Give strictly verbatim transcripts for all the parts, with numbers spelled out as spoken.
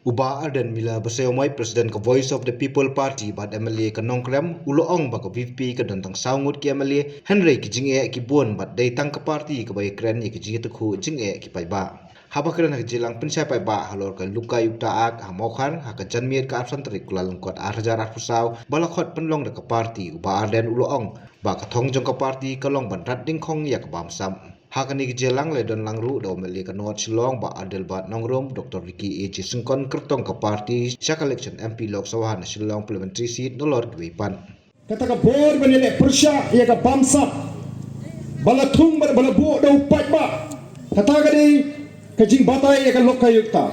U Bah Ardent Miller Basaiawmoit, President ka Voice of the People Party bad M L A ka Nongkrem, u la ong ba ka V P P ka don tang saw ngut ki M L A, hynrei ki jingeh ki bun bad dei tang ka party kaba ïakren ïa ki jingïatakhuh jingeh ki paidbah. Haba kren ha ka jingïalang pynshai paidbah halor ka Lokayukta Act ha Mawkhar ha ka janmiet ka arphew san tarik Kyllalyngkot arhajar arphew saw, ba la khot pynlong da ka party, u Bah Ardent u la ong ba ka thong jong ka party ka long ban rat dyngkhong ïa ka bamsap. Ha kane ka jingïalang la don lang ruh da u M L A ka North Shillong Bah Adelbert Nongrum, Doctor Ricky A J Syngkon, kyrtong ka party sha ka election M P Lok Sabha na Shillong Parliamentary Seat, nalor kiwei pat. Kata ka bor ban ïaleh pyrshah ïa ka bamsap ba la thung bad ba la buh da u paidbah, kata ka dei ka jingbatai ïa ka Lokayukta.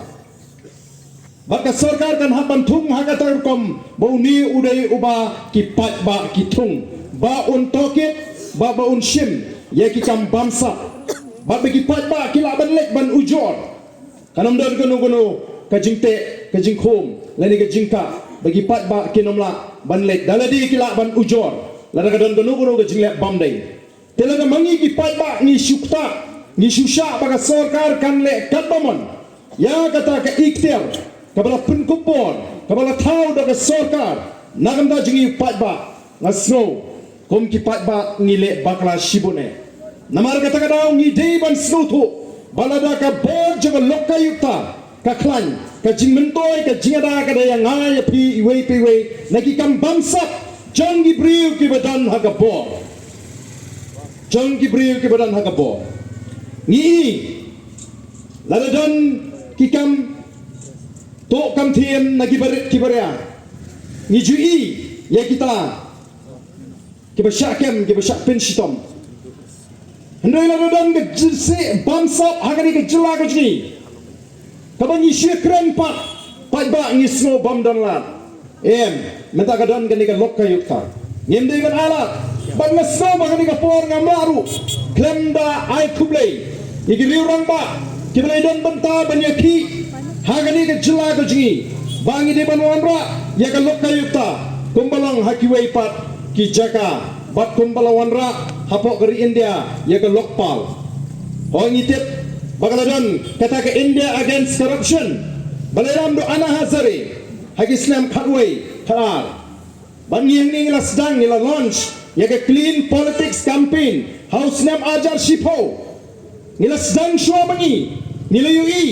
Bad ka sorkar kan hap ban thung ha kata ka rukom ba une u dei uba ki paidbah ki thung, ba un tohkit, ba ba un shim ïa ki kam bamsap, bad ba ki paidbah ki lah ban leit ban ujor. Kan ym don kano kano ka jingteh, ka jingkhum lane ka jingkah, ba ki paidbah kin ym lah ban leit, da lade ki lah ban ujor lada ka don kano kano ka jingleh bymdei. Te lada ma ngi ki paidbah ngi shu ktah, ngi shu shah ba ka sorkar kan leh katba mon ïa kata ka ikhtiar kaba la pynkup bor, kaba la thaw da ka sorkar na ka bynta jong ngi paidbah, nga sngew kum ki paidbah ngi leh bakla shibun eh. Namar kata ka daw ngi dei ban sngewthuh ba lada ka bor jong ka Lokayukta ka khlaiñ, ka jingmyntoi, ka jingada ka dei ïa nga ïa phi iwei pa iwei na ki kam bamsap jong ki briew kiba don ha ka bor. Jong ki briew kiba don ha ka bor. Ngi i lada don ki kam tuh kam thiem na ki barit ki baria, ngi ju i ïa kita kiba shah kem, kiba shah pynshitom. Hynrei lada don ka jingïaseng bamsap ha kane ka jylla ka jong ngi kaba ngi shu kren pat, paidbah ngi sngew bym don lad. Em, mynta ka don kane ka Lokayukta, ngim dei ban ai lad. Bad nga sngew ba kane ka por ngam lah ruh khlem da ai khublei ïa ki riew rangbah kiba la don bynta ban ïakhih ha kane ka jylla ka jong ngi, ba ngi dei ban wanrah ïa ka Lokayukta kumba long ha kiwei pat ki jaka, bad kumba la wanrah hapoh ka ri India ïa ka Lokpal. Hooid, ngi tip ba ka la don kata ka India Against Corruption ba la ïalam da u Anna Hazare ha ki snem khatwei khatar. Bad ngi hangne ngi la sdang, ngi la launch ïa ka Clean Politics Campaign ha u snem arhajar shiphew. Ngi la sdang shuwa ba ngi, ngi la ïohi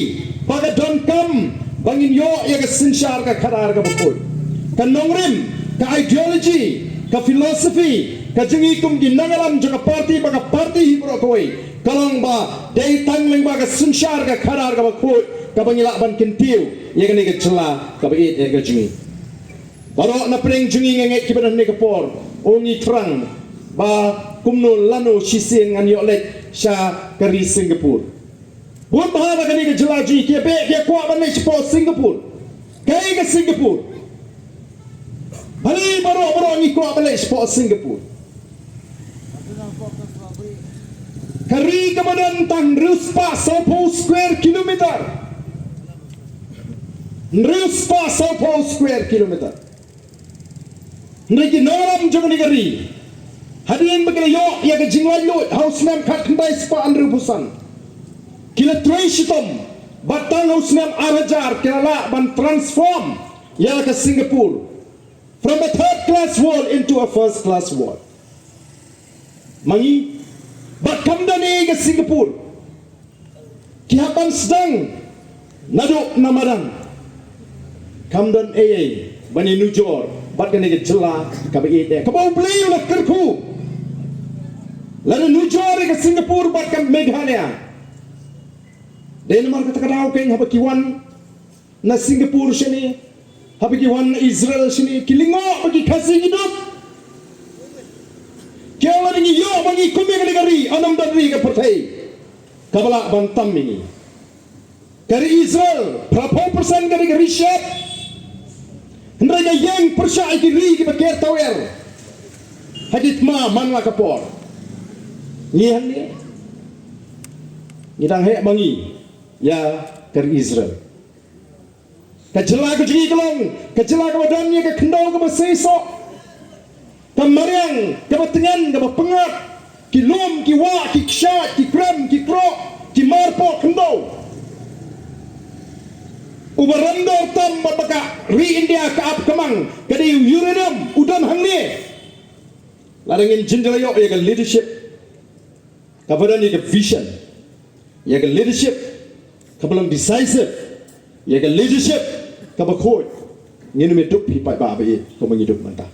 ba ka donkam ba ngin ïoh ïa ka synshar ka khadar kaba khuid. Ka nongrim, ka ideology, ka philosophy ka jong ngi kum ki nongïalam jong ka party bad ka party hi baroh kawei ka long ba dei tang lyngba ka synshar ka khadar kaba khuid kaba ngi lah ban kyntiew ïa kane ka jylla kaba ïeit ïa ka jong ngi. Baroh na pdeng jong ngi nga ngeit kiba don ha kane ka por, u ngi thrang ba kumno lano shisien ngan ïoh leit sha ka ri Singapore. Bun bha na kane ka jylla jong ngi ki ïa beh ki ïa kwah ban leit shapoh Singapore. Kaei ka Singapore? Balei baroh baroh ngi kwah ban leit shapoh Singapore? Ka ri kaba don tang hynriew spah sawphew square kilometer. Hynriew spah sawphew square kilometer. Hynrei ki nongïalam jong kane ka ri, hadien ba ki la ïoh ïa ka jinglaitluid ha u snem khatkhyndai spah hynriewphew san, ki la trei shitom bad tang ha u snem arhajar ki la lah ban transform ïa ka Singapore from a third class world into a first class world. Ma ngi, bad kam don ei ka Singapore. Ki hap ban sdang naduh na madan. Kam don ei ei ban ïanujor bad kane ka jylla kaba ïeit, kaba U Blei u la kyrkhu. Lada nujor ïa ka Singapore bad ka Meghalaya. Dei namar kata ka daw keiñ haba ki wan na Singapore shane, haba ki wan na Israel shane, ki lyngngoh ba ki Khasi ki duk. Ki ong lada ngi ïoh ba ngi kum ïa kane ka ri, yn ym don ri ha ka pyrthei kaba lah ban tam ïa ngi. Ka ri Israel, phraphew percent ka dei ka ri shyiap. Hynrei ka ïeng pyrshah ïa ki ri kiba ker tawiar ha ki thma man la ka por. Ngi hangne ngi dang heh ma ngi ïa ka ri Israel. Ka jylla ka jong ngi ka long ka jylla kaba don ïa ka khyndew kaba seisoh. Ka mariang kaba tngen kaba pyngngad, ki lum, ki wah, ki kshaid, ki krem, ki kroh, ki marpoh khyndew. Uba rem dor tam bad ba ka ri India ka ap ka mang ka dei u uranium u don hangne. Lada ngin jin da la ïoh ïa ka leadership kaba don ïa ka vision, ïa ka leadership kaba long decisive, ïa ka leadership kaba khuid, ngin ym duk hi paidbah ba ïeit kumba ngi duk mynta.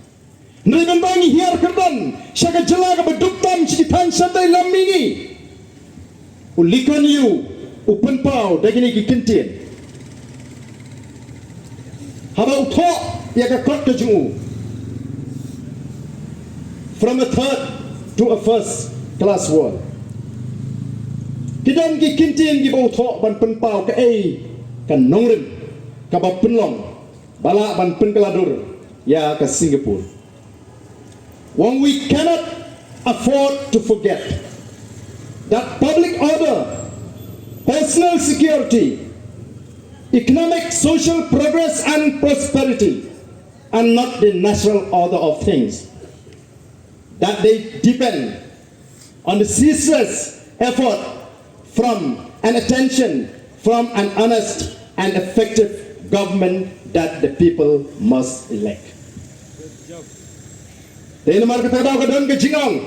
Hynrei mynta ngi hiar kyrdan sha ka jylla kaba duk tam sha ki thaiñ shatei lam mihngi. U Lee Kuan Yew u pynpaw da kine ki kyntien haba u thoh ïa ka kot ka jong u, from a third to a first class world. Ki don ki kyntien kiba u thoh ban pynpaw kaei ka nongrim kaba pynlong ba lah ban pynkylla dur ïa ka Singapore. Wang, we cannot afford to forget that public order, personal security, economic, social progress and prosperity are not the natural order of things, that they depend on the ceaseless effort from and attention from an honest and effective government that the people must elect. Te namar kata ka daw ka don ka jingong,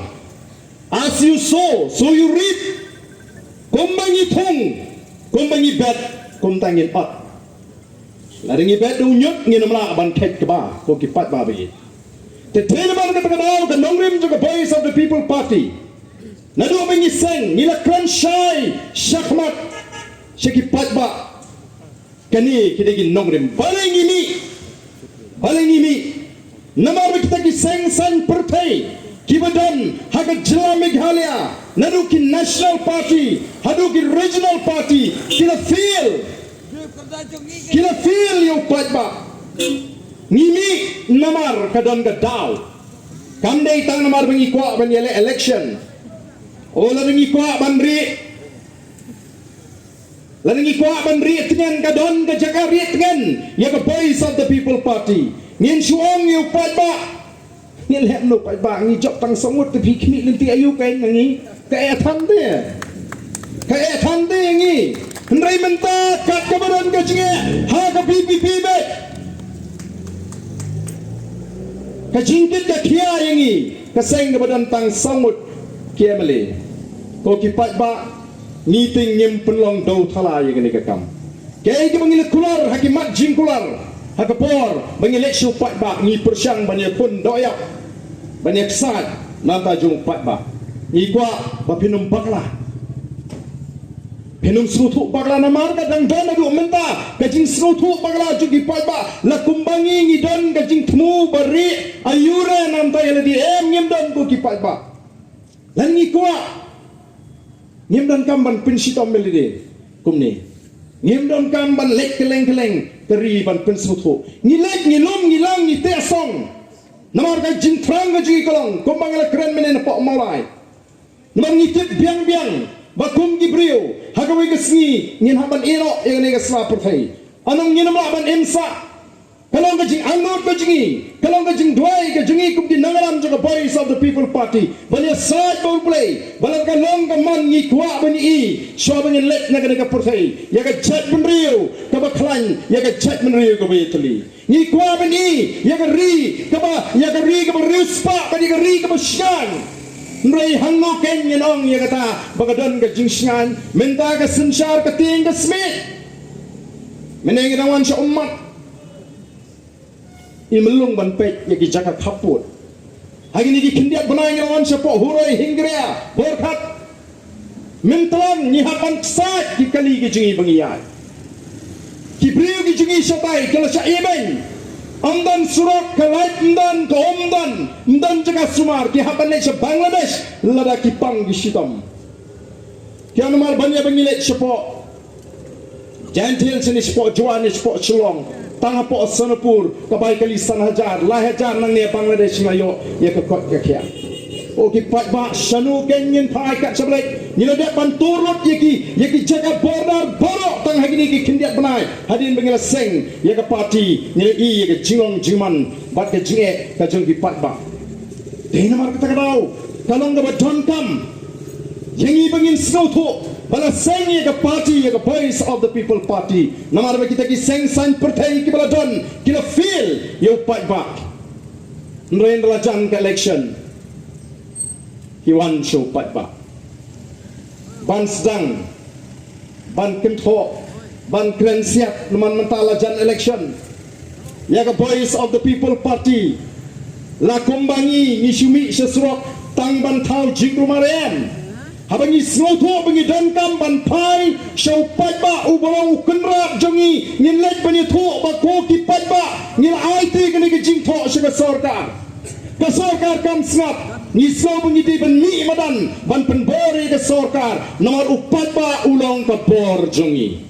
as you sow, so you reap. Kumba ngi thung, kumba ngi bet, kumta ngin ot. Lada ngi bet da u ñiut, ngin ym lah ban kheit kba, ko ki paidbah ba ïeit. Te te namar kata ka daw ka nongrim jong ka Voice of the People Party, naduh ba ngi seng, ngi la kren shai shakhmat sha ki paidbah. Kane ki dei ki nongrim. Balei ngi mih? Balei ngi mih? Namar ba kita ki seng saiñ pyrthei kiba don ha ka jylla Meghalaya, naduh ki national party haduh ki regional party, ki la fail. Ki la fail ïa u paidbah. Ngi mih namar ka don ka daw. Kam dei tang namar ba ngi kwah ban ïaleh election. O, lada ngi kwah ban rieh, lada ngi kwah ban rieh tngen, ka don ka jaka rieh tngen ïa ka Voice of the People Party. Ngin shu ong ïa u paidbah, ngi leh no paidbah, ngi jop tang saw ngut, te phi khmih lynti aïu kein na ngi? Ka eh than te, ka eh than te ngi. Hynrei mynta kat kaba don ka jingeh ha ka VPP beit, ka jingkit ka khia ïa ngi, ka seng kaba don tang saw ngut ki MLA. Ko ki paidbah, ngi te ngim pynlong dew thala ïa kane ka kam. Kaei kaba ngi la kular ha ki mat jingkular ha ka por ba ngi leit sha u paidbah, ngi pyrshang ban ïakhun doh ïap, ban ïaksaid na ka bynta jong u paidbah. Ngi kwah ba phin ym bakla, phin ym sngewthuh bakla, namar ka dang don haduh mynta ka jingsngewthuh bakla jong ki paidbah. La kumba ngi, ngi don ka jingthmu ba rieh aïu re na ka bynta ïa lade? Em, ngim don, ko ki paidbah. Lada ngi kwah, ngim donkam ban pynshitom ïa lade kumne. Ngim donkam ban leit kylleng kylleng ka ri ban pynsngewthuh. Ngi leit, ngi lum, ngi lang, ngi teh song. Namar ka jingthrang ka jong ngi ka long kumba nga la kren mynne napoh Mawlai. Namar ngi tip biang biang ba kum ki briew, ha kawei ka sngi ngin hap ban ïehnoh ïa kane ka sla pyrthei. Ano ngin ym lah ban im sah? Ka long ka jingangnud ka jong ngi, ka long ka jingduwai ka jong ngi kum ki nongïalam jong ka Voice of the People Party, ban ïasaid bad U Blei ba lada ka long ka mon, ngi kwah ban ïohi shuwa ba ngin leit na kane ka pyrthei, ïa ka jaitbynriew kaba khlaiñ, ïa ka jaitbynriew kaba ïatylli. Ngi kwah ban ïohi ïa ka ri kaba, ïa ka ri kaba riewspah bad ïa ka ri kaba shngaiñ. Hynrei hangno kein ngin ong ïa kata ba ka don ka jingshngaiñ? Mynta ka synshar ka tieng ka smiej. Mynne ngi dang wan sha ummat. I myllung ban peit ïa ki jaka khappud. Ha kine ki khyndiat bnai ngi la wan shapoh Huroi, Hyngrei, Borkhat. Mynta ngi hap ban ksaid ki kali ki jong ngi ba ngi ïaid. Ki briew ki jong ngi shatai ki la shah ibeiñ. Ym don surok, ka lait ym don, ka um ym don, ym don jaka sumar, ki hap ban leit sha Bangladesh lada ki pang ki shitom. Ki ong namar ban ïa ba ngi leit shapoh Jaintia Hills, ne shapoh Jowai, ne shapoh Shillong, tang hapoh Sonapur ka bai kali san hajar, lai hajar nangne Bangladesh ngi la ïoh ïa ka koit ka khiah. O ki paidbah, shano kein ngin phai kat shaba leit? Ngi la dep ban tur lut ïa ki, ïa ki jaka border baroh tang ha kine ki khyndiat bnai hadien ba ngi la seng ïa ka party, ngi la ïohi ïa ka jinglong jingman bad ka jingeh ka jong ki paidbah. Dei namar kata ka daw ka long kaba donkam Ïa ngi ba ngin sngewthuh ba la seng ïa ka party, ïa ka Voice of the People Party. Namar ba kita ki seng saiñ pyrthei kiba la don ki la fail ïa u paidbah. Hynrei ynda la jan ka election, ki wan sha u paidbah ban sdang, ban kynthoh, ban kren siat. Namar mynta la jan election, ïa ka Voice of the People Party la kumba ngi, ngi shu mih sha surok tang ban thaw jingkulmar em. Haba ngi sngewthuh ba ngi donkam ban phai sha u paidbah uba long u kynrad jong ngi, ngin leit ban ïathuh ba ko ki paidbah ngi la aiti kane ka jingthoh sha ka sorkar. Ka sorkar kam sngap. Ngi sngew ba ngi dei ban mih madan ban pynbor ïa ka sorkar, namar u paidbah u long ka bor jong ngi.